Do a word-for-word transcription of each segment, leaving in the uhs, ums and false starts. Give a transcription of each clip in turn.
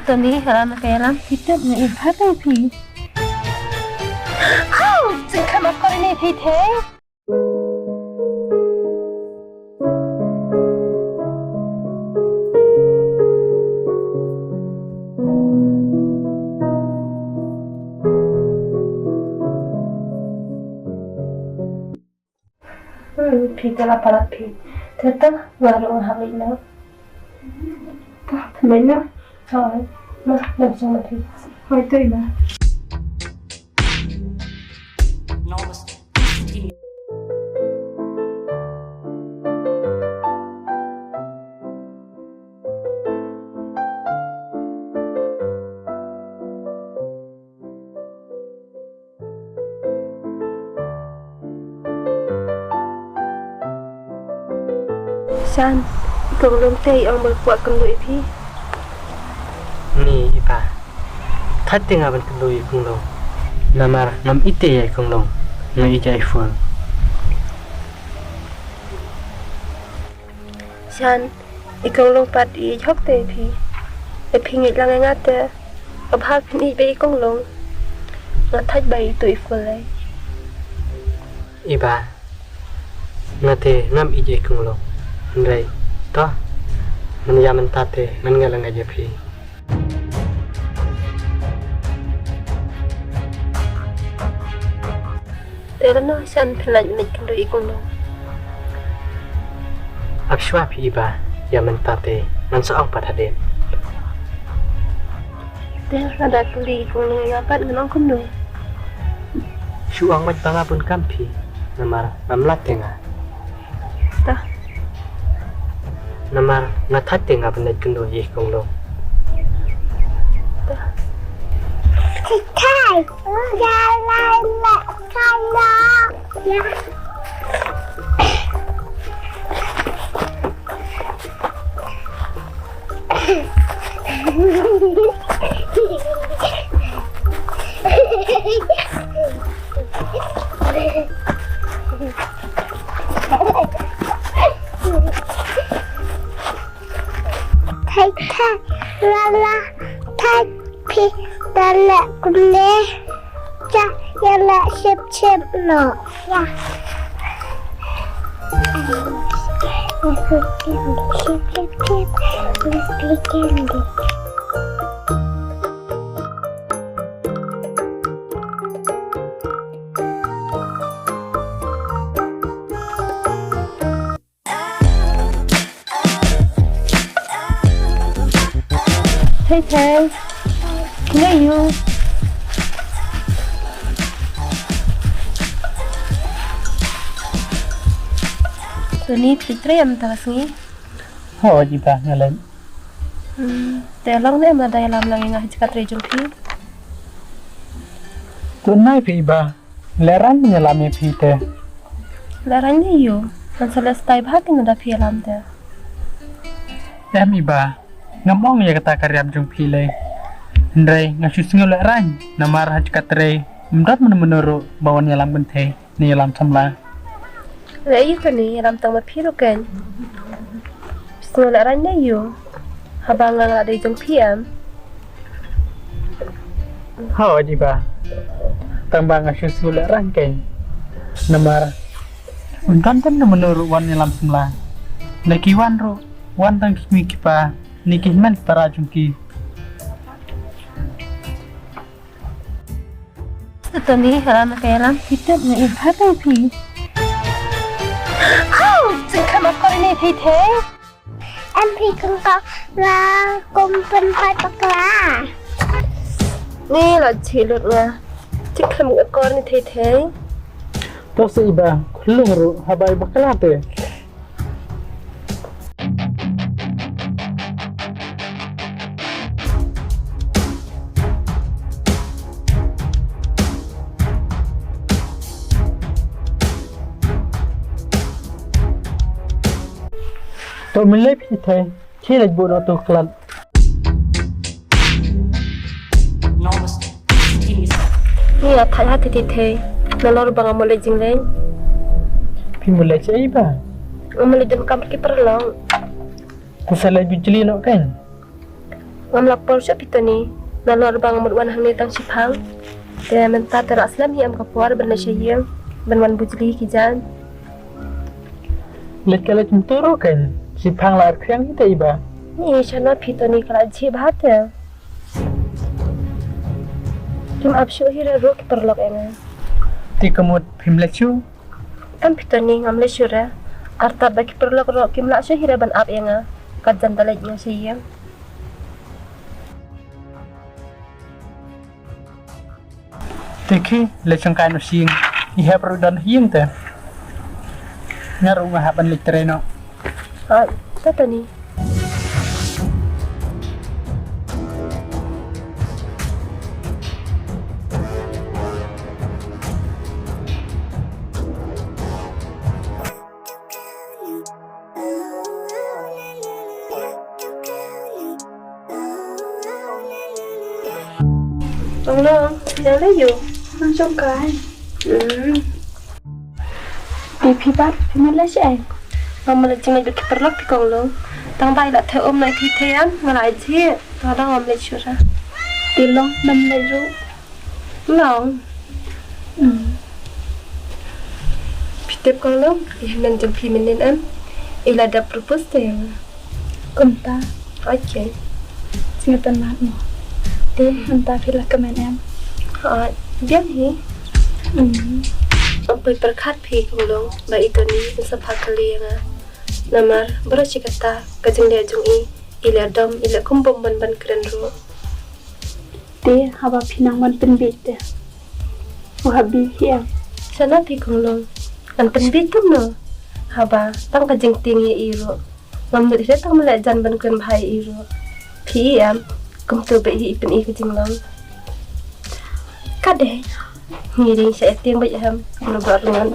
Tony, hala na ka ïalam, phi tip nga ïeit bha ïa phi. Haw, jingkham akor ine phi thei. Hmm, phi te la palat phi. Te ta, nga ruh nga hap leit noh. Ta, thymmai noh. Hooid. Ma, dang sngewbha phi. Hooid, te ma. Shan, i Kong Long te i ong ba kwah kynduh ïa phi. Ni i pa. Thait te nga ban kynduh ïa i Kong Long. Namar ngam ïeit te ïa i Kong Long. Nga ïeit ïa i Phul. Shan, i Kong Long pat i ïeit hok te ïa phi. Ïa phi ngeit lang ïa nga te. Ka bha phin ïeit bad i Kong Long. Nga thait ba i tuh i Phul lei. I ba. Nga te ngam ïeit ïa i Kong Long. Hynrei. To. Mynta mynta te ngan ngat la ngat ïa phi. Te lano shan phi lait lait kynduh ïa i Kong Long. Ap shuwa phi i ba ïa mynta te ngan sa ong pat hadien. Te lada kylli i Kong Long ïa nga pat ngan ong kumno. Shu ong beit ba nga bun kam phi namar ngam lait te nga. Ta. Namar nga thait te nga ban leit kynduh ïa i Kong Long. Ta. Thait, thait. Nga lai leit kynduh. Ya. Thait, thait, lala, thait, phi, da leh kumne, ja, ïa leh sip sip noh, ïa. Sip sip sip, sip sip, sip sip. Thei thei. Ngai yu. Tuni phi trei em mynta ka sngi? Hooid i ba, nga leit. Hmm, te long ne em lada ïalam lang ïa nga ha jaka trei jong phi? To nai phi i ba. Lehraiñ ban ïalam ïa phi te. Lehraiñ ne ïu? Ngan sa leh stai bha keiñ lada phi ïalam te. Em i ba, ngam ong ïa kata ka riap jong phi lei. Hynrei nga shu sngew lehraiñ namar ha jaka trei ym don mano mano ruh ba wan ïalam kynthei ne ïalam samla. Leh ïa kane ïalam tang ma phi ruh keiñ. Sngewlehraiñ ne ïu? Haba nga la dei jong phi em. Hooid i ba. Tang ba nga shu sngewlehraiñ keiñ. Namar ym don mano mano ruh wan ïalam samla. Lada ki wan ruh wan tang ki kmie ki kpa ne ki hynmen ki para jong ki. Tony, hala na ka ïalam, phi tip nga ïeit bha ïa phi. Haw, jingkham akor ine thei thei. Em phi kong kong la kum pynhoi bakla. Ni la chi lut nga. Jingkham akor ine thei thei. To sa i ba, khlung ruh haba i bakla te. To mynlei phi thei, phi leit buh noh tu klat. Ni a thait ha thei thei. Nalor ba nga mut leit jingleit. Phi mut leit shaei ba? Nga mut leit donkam ki paralok. Te sa leit bujli noh keiñ. Ngam la por shuh phi Tony. Nalor ba nga mut wan hangne tang shiphang. Te mynta te la slem hi em ka por ban leit sha ïing ban wan bujli ki jaiñ. Leit ka leit mynta ruh kan. Shiphang la ar khriang hi te i Bah. Ni shano phi Tony ka la jhi bha te. Kim ap shuh hi re ruh ki paralok ïa nga. Te ka mut phim leit shuh. Em phi Tony ngam leit shuh re. Artat ba ki paralok ruh kim lah shuh hi re ban ap ïa nga. Kat jan da leit nga sha ïing. Te khie leit shong kai noh sha ïing. I hep ruh don ha ïing te. Nga ruh nga hap ban leit trei noh. Ah, to Tony. Kong Long, phi dang leh aïu? Nang shong kai. Hmm. Te phi pat, phi mut leh shaei? Ngam mut leh jingleh bad ki paralok phi Kong Long. Tang ba i la theh um na i thei thei em, nga la ïeit. Tang dang ngam leh shuh re. Te Long, dang leh ruh. Long. Hmm. Phi tip Kong Long, i hynmen jong phi mynnin em. I la dep propose te ïa nga. Kumta. Okay. Sngewtynnat mo. Te mynta phi la kmen em? Hooid, biang hi. Hmm. Ym poi pyrkhat phi Kong Long ba i Tony un sa phah kylli ïa nga. Namar baroh shi katta ka jingleh jong i, i leh dom, i leh kum bym mon ban kren ruh. Te haba phi nang ban pynbieit te u hap bieit hi em? Shano phi Kong Long? Ngan pynbieit kumno? Haba tang ka jingtieng ïa i ruh. Ngam nud hi re tang ban leh jan ban kren bha ïa i ruh. Phi i em? Kumto beit hi i pyni ka jinglong. Ka dei. Ngi dei sha ïa tieng beit em. Kumno ba rngan.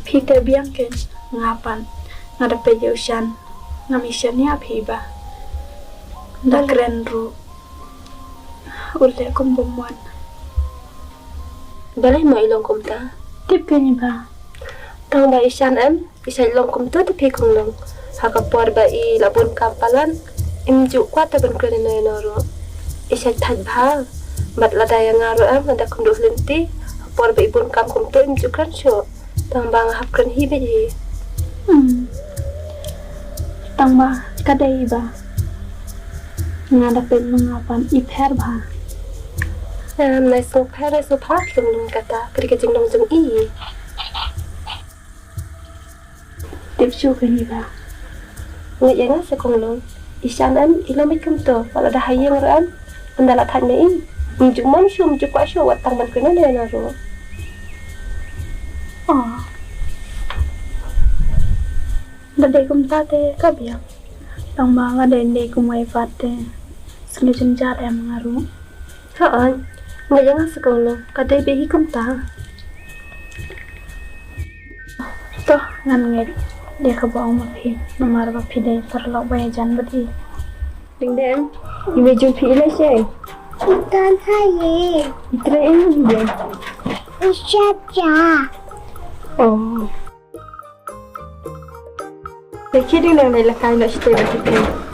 Phi te biang kein nga pan. Nga da peit ïa u Shan. Ngam ïashem ïa phi ba. Da kren ruh. U leh kum bym mon. Balei mo i long kumta? Tip kein i Bah. Tang ba i Shan em, i Shan long kumta te phi Kong Long. Ha ka por ba i la bun kam palat, im ju kwah te ban kren ïano ïano ruh. I Shan thait bha. Bad lada ïa nga ruh em, nga da kynduh lynti. Ha por ba i bun kam kumta im ju kren shuh. Tang ba nga hap kren hi beit hi. Hmm. Tang ba ka dei ba nga da peit ma nga pan i pher bha. Em, nai sngewpher, nai sngewpher, Kong Long kata, ka dei ka jinglong jong i. Tip shuh kein i Bah. Ngeit ïa nga se Kong Long. I Shan em, i long beit kumto, wat lada ha ïing ruh em. Ynda la thait ma i, ym ju mon shuh, ym ju kwah shuh wat tang ban kren ïano ïano ruh. Oh. Da dei kumta te ka biang. Tang ba nga dei, dei kumwei pat te sngewjynjar em nga ruh. Hooid, ngeit ïa nga se Kong Long, ka dei beit hi kumta. To, ngan ngeit ïa kaba ong ma phi, namar ba phi dei paralok ba ïajan bad i. Ding deng, i mei jong phi i leh shaei? I don ha ïing. I trei ei i dei? I shet ja. Oh. Te khie ding deng, leit lakai noh shatei bad phi.